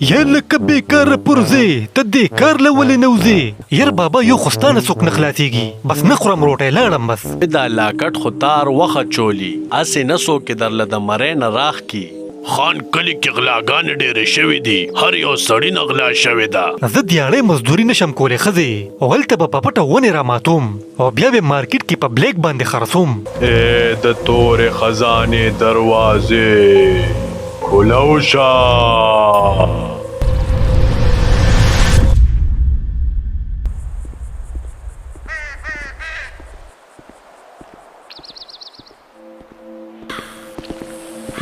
یا لکه بېکاره پرزې، ته دې کار له ولې نه وځې؟ یار بابا یو خو ستا نه څوک نه خلاصېږي، بس نه خورم روټۍ، لاړم بس. دا لاکټ خو تار وخه چولي، هسې نه څوک یې درله د مرۍ نه راخ کي. خان کلي کې غلاګانې ډېرې شوې دي، هر یو سړي نه غلا شوې ده. زه دیاړۍ مزدوري نه شم کولی ښځې، او هلته به په پټه ونې راماتوم او بیا به مارکیټ کې په بلیک باندې خرڅوم. ای د تورې خزانې دروازې کولو شه.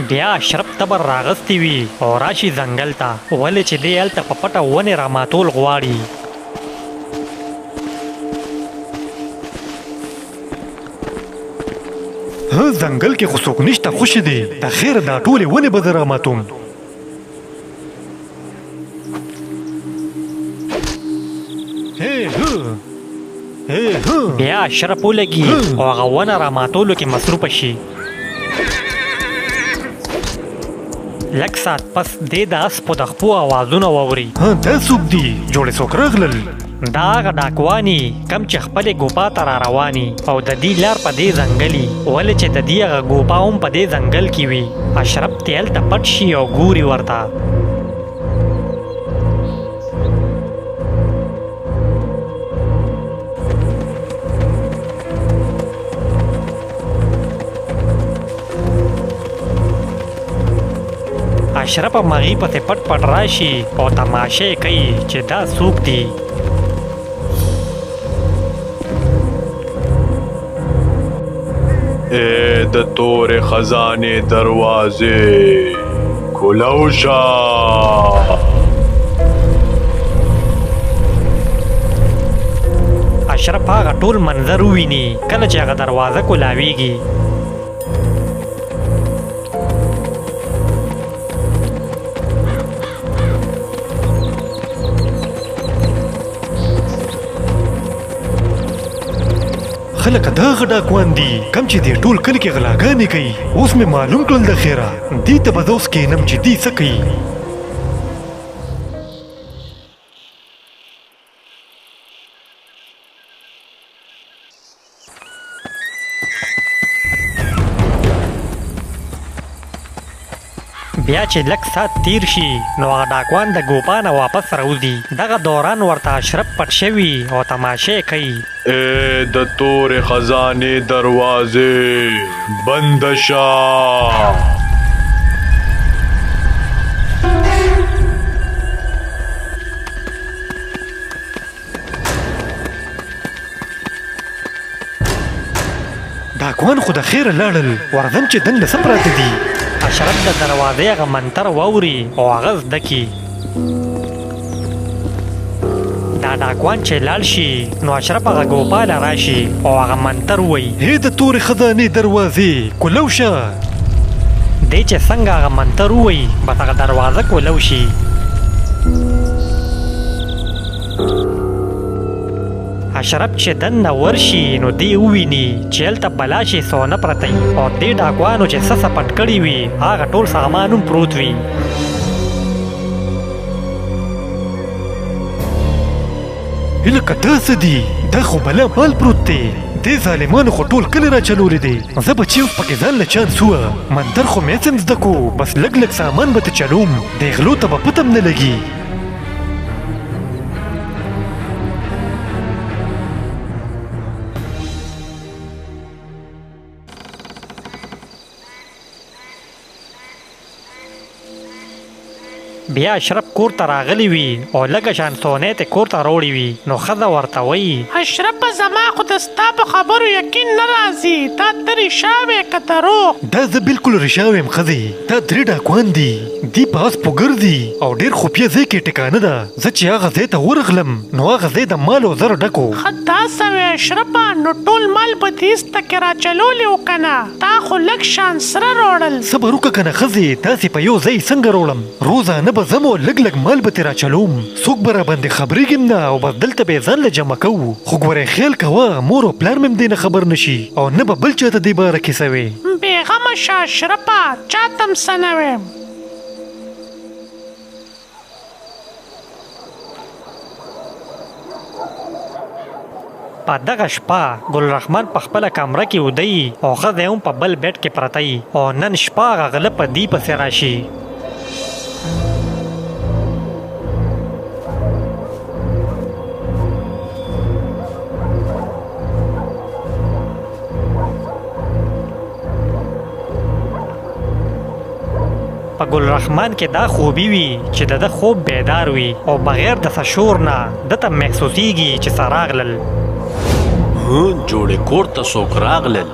بیا اشرف تبر راغستی وي او راشي ځنګل ته، ولې چې دی هلته په پټه ونې راماتول غواړي. هه ځنګل کې خو څوک نشته، خوشې دی د خیره دا ټولې ونې به زه راماتوم. بیا اشرف ولګي او هغه ونه راماتولو کې مصروفه شي. لږ ساعت پس دی د اسپو د خپو اوازونه واوري. ها دا څوک دي؟ جوړې څوک راغلل؟ دا هغه ډاکواني کم چې خپلې ګوپا ته را رواني او د دې لار په دې ځنګلي، ولې چې د دې هغه ګوپا هم په دې ځنګل کې وي. اشرف ترې هلته پټ شي او ګوري ورته. اشرف مغی پسې پټ پټ راشي او تماشه یې کوي چې دا څوک دي. ای د تورې خزانې دروازې کولو شه. اشرف هغه ټول منظر وویني کله چې هغه دروازه کولاویږي. خلک دا هغه ډاکوان دي کم چې دې ټول کلي کې غلاګانې کوي. اوس مې معلوم کړل د خیره، دې ته به زه اوس کښېنم چې دې څه کوي. بیا چې لږ ساعت تیر شي نو هغه ډاکوان د ګوپا نه واپس راوځي. دغه دوران ورته اشرف پټ شوي او تماشه یې کوي. ای د تورې خزانې دروازې بند شه. ډاکوان خو د خیره لاړل، ورځم چې دننه څه پراته دي. اشرف د دروازې هغه منتر واوري او هغه زده کړي. دا ډاکوان چې لاړ شي نو اشرف هغه ګوپاله راشي او هغه منتر ووایي. هې د تورې خزانې دروازې کولو شه. دی چې څنګه هغه منتر ووایي بس هغه دروازه کولو شي. اشرف چې دننه ورشي نو دی وویني چې هلته بلا شي سونه پرته وي او دې ډاکوانو چې څه څه پټ کړي وي هغه ټول سامان هم پروت وي. هلکه دا څه دي؟ دا خو بلا مال پروت دی. دې ظالمانو خو ټول کلی را چلولی دی. زه به چې اوس پکې ځان له چانس ووه، منتر خو مې هسې هم زده کو، بس لږ لږ سامان به ترې چلوم، دې غلو ته به پته هم نه لګي. بیا اشرف کور ته راغلی وي او لږه شان سونه ته کور ته راوړي وي نو ښځه ورته وایي. اشرفه زما خو د ستا په خبرو یقین نه راځي، دا ته رښا وې که دروغ؟ دا زه بالکل رښا ویم ښځې، دا درې ډاکوان دي، دي په اسپو ګرځي او ډېر خفیه ځای کې ټکانه ده. زه چې هغه ځای ته ورغلم نو هغه ځای د مال او زر ډک و. ښه دا څه وې اشرفه، نو ټول مال به دې ایسته کې راچلولی و که نه؟ تا خو لږ شان سره روړل. صبر وکړه کنه ښځې، داسې په یو ځای څنګه روړم؟ روزانه به ځم او لږ لږ مال به ترې راچلوم، څوک به راباندې خبرېږي هم نه او بس دلته به یې ځان له جمع کوو. خو ګورې خیال کوه مور او پلار مې هم دې نه خبر نه شي او نه به بل چا ته دې باره کې څه وې. بېغمه شه اشرفه، چا ته هم څه نه ویم. په دغه شپه ګل رحمان په خپله کمره کې اوده وي او ښځه یې هم په بل بیډ کې پرته وي او نن شپه هغه غله په دي پسې راشي. په ګل رحمان کې دا خوبي وي چې د ده خوب بیدار وي او بغیر د څه شور نه ده ته محسوسیږي چې څه راغلل. هه جوړې کور ته څوک راغلل.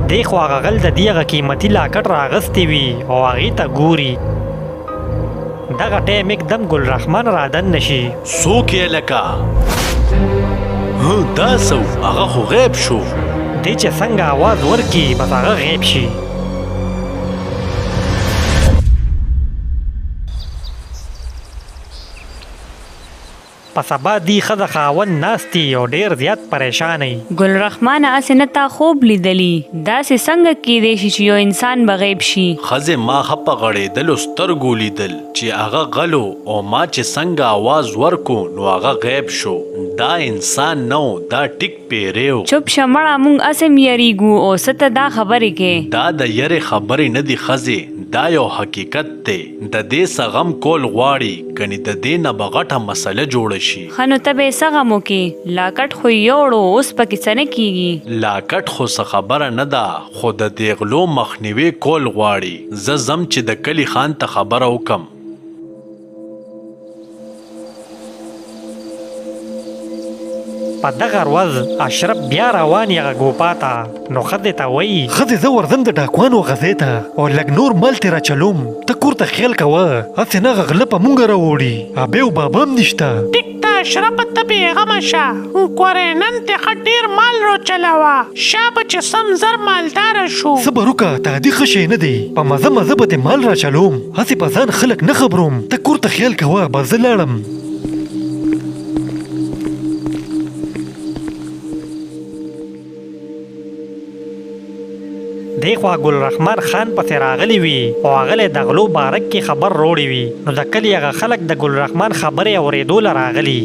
دې خو هغه غل د دې هغه قیمتي لاکټ راغستې وي او هغې ته ګوري. دغه ټایم اکدم ګل رحمان را دننه شي. څوک یې لکه؟ هه دا څه و؟ هغه خو غیب شو. دی چې څنګه اواز ورکړي بس هغه غیب شي. په سبا دي ښځه خاوند ناست دي او ډېر زیات پریشانه يي. ګل رحمانه هسې نه تا خوب لیدلي، داسې څنګه کیدای شي چې یو انسان به غیب شي؟ ښځې ما ښه په غړیدلو سترګو لیدل چې هغه غل و او ما چې څنګه اواز ورکو نو هغه غیب شو، دا انسان نه و دا ټیک پیری و. چوپ شه مړه مونږ هسې هم یریږو او څه ته دا خبرې کې. دا د یرې خبرې نه دي ښځې دا یو حقیقت دی. د دې څه غم کول غواړي کني د دې نه به غټه مسله جوړه شي. ښه نو ته به یې څه غم وکې لاکټ خو یې یوړو اوس پکې څه نه کیږي. لاکټ خو څه خبره نه ده خو د دې غلو مخنیوی کول غواړي زه ځم چې د کلي خان ته خبره وکم. په دغه ورځ اشرف بیا روان یغه ګوپا ته نو ښځې ته وایي. ښځې زه ورځم د ډاکوانو هغه ځای ته او لږ نور مال ترې راچلوم ته کور ته خیال کوه هسې نه هغه غله په مونږ راوړي ابې او بابا هم نشته. ټیک ده اشرفه ته بېغمه شه ګورې نن دې ښه ډېر مال روچلوه شابه چې سم زر مالداره شو. صبر وکړه تادي ښه شی نه دی په مزه مزه به دې مال راچلوم هسې په ځان خلک نه خبروم ته کور ته خیال کوه بس زه لاړم. دې خوا ګل رحمان خان پسې راغلی وي او هغه له د غلو بارک کې خبر روړی وي نو د کلي هغه خلک د ګل رحمان خبرې اورېدو له راغلي.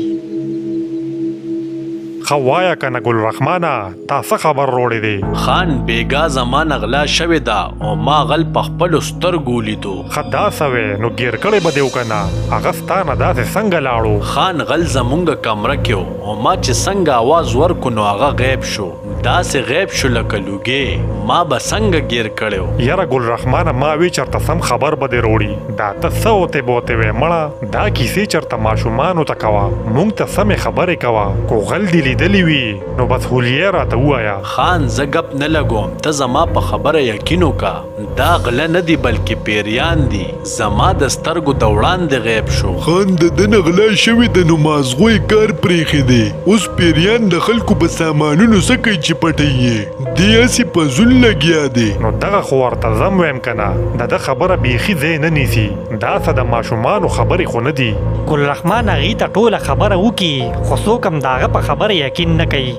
ښه وایه کنه ګل رحمانه تا څه خبر روړی دی؟ خان بیګا زما نه غلا شوې ده او ما غل په خپلو سترګو ولیدو. ښه دا څه وې نو ګیر کړی به دې و کنه هغه ستا نه داسې څنګه لاړو؟ خان غل زمونږ کمره کې و او ما چې څنګه اواز ورکو نو هغه غیب شو داسې غیب شو لکه لوګی ما به څنګه ګیر کړی و. یاره ګل رحمانه ما وې چرته سم خبر به دې روړي دا ته څه اوتې بوتې وې مړه دا کیسې چرته ماشومانو ته کوه مونږ ته سمې خبرې کوه کو غل دې لیدلي وي نو بس حلیه راته ووایه. خان زه ګپ نه لګوم ته زما په خبره یقین وکه دا غله نه دي بلکې پیریان دي زما د سترګو د وړاندې غیب شو. خان د ده نه غلا شوې ده نو مازغو یې کار پرېښی دی اوس پیریان د خلکو په سامانونو څه کوي چې پټوي یې دی هسې په زون لګیا دی. نو دغه خو ورته ځم ویم کنه د ده خبره بیخي ځای نه نیسي دا څه د ماشومانو خبرې خو نه دي. ګل رحمان هغوی ته ټوله خبره وکړي خو څوک هم د هغه په خبره یقین نه کوي.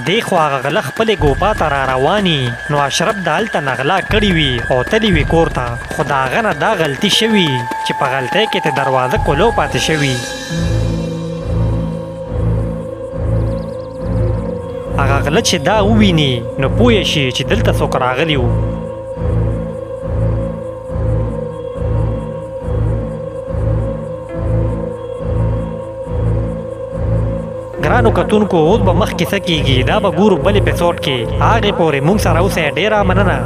دې خوا هغه غله خپلې ګوپا ته را رواني نو اشرف د هلته نه غلا کړې وي او تللی وي کور ته خو د هغه نه دا غلطي شوي چې په غلطۍ کې ترې دروازه کولو پاتې شوي. هغه غله چې دا وویني نو پوه شي چې دلته څوک راغلي وو. ګرانو کتونکو اوس به مخکې څه کیږي دا به ګورو بل اپیسوډ کې، هغې پورې موږ سره اوسئ. ډیره مننه.